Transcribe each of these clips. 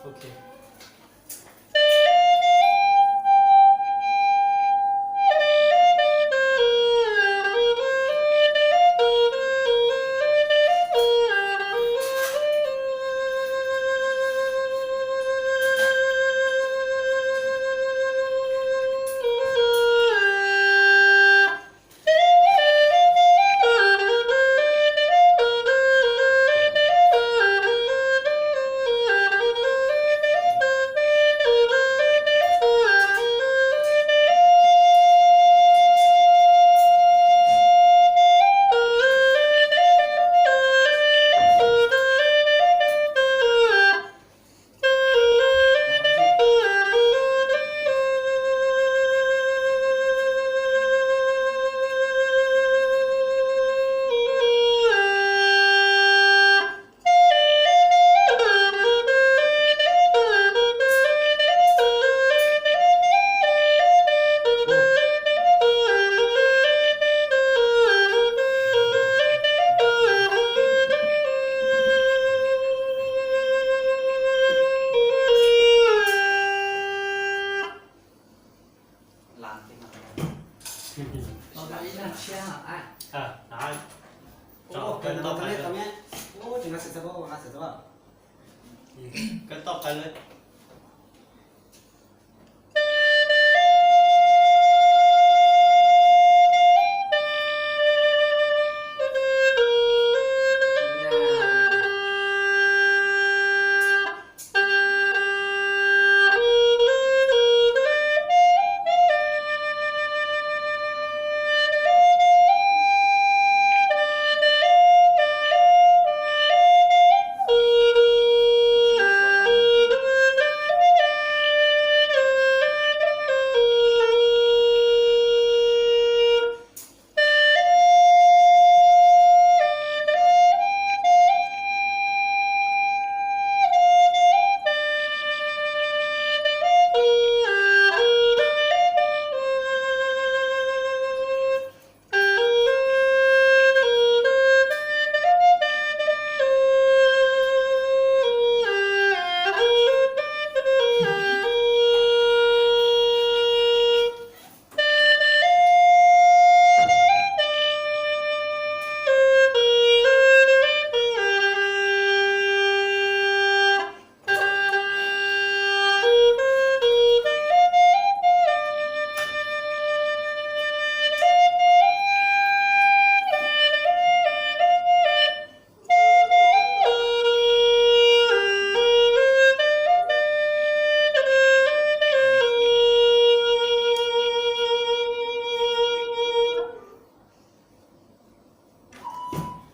Ok.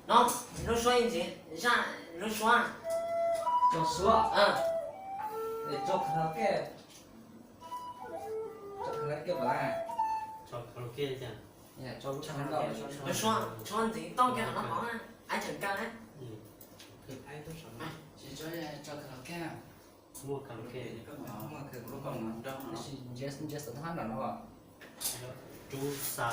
No, lub suab ntxiv, zaj lub suab. Tso suab. Tso karaoke. Tso karaoke pas las. Tso karaoke tiag. Lub suab, suab ntxiv toj kiag no pov na, aib tseem kawg na. Tso karaoke. Muaj karaoke. Muaj karaoke, tab sis ntsia xav thab nram no. Rub xa.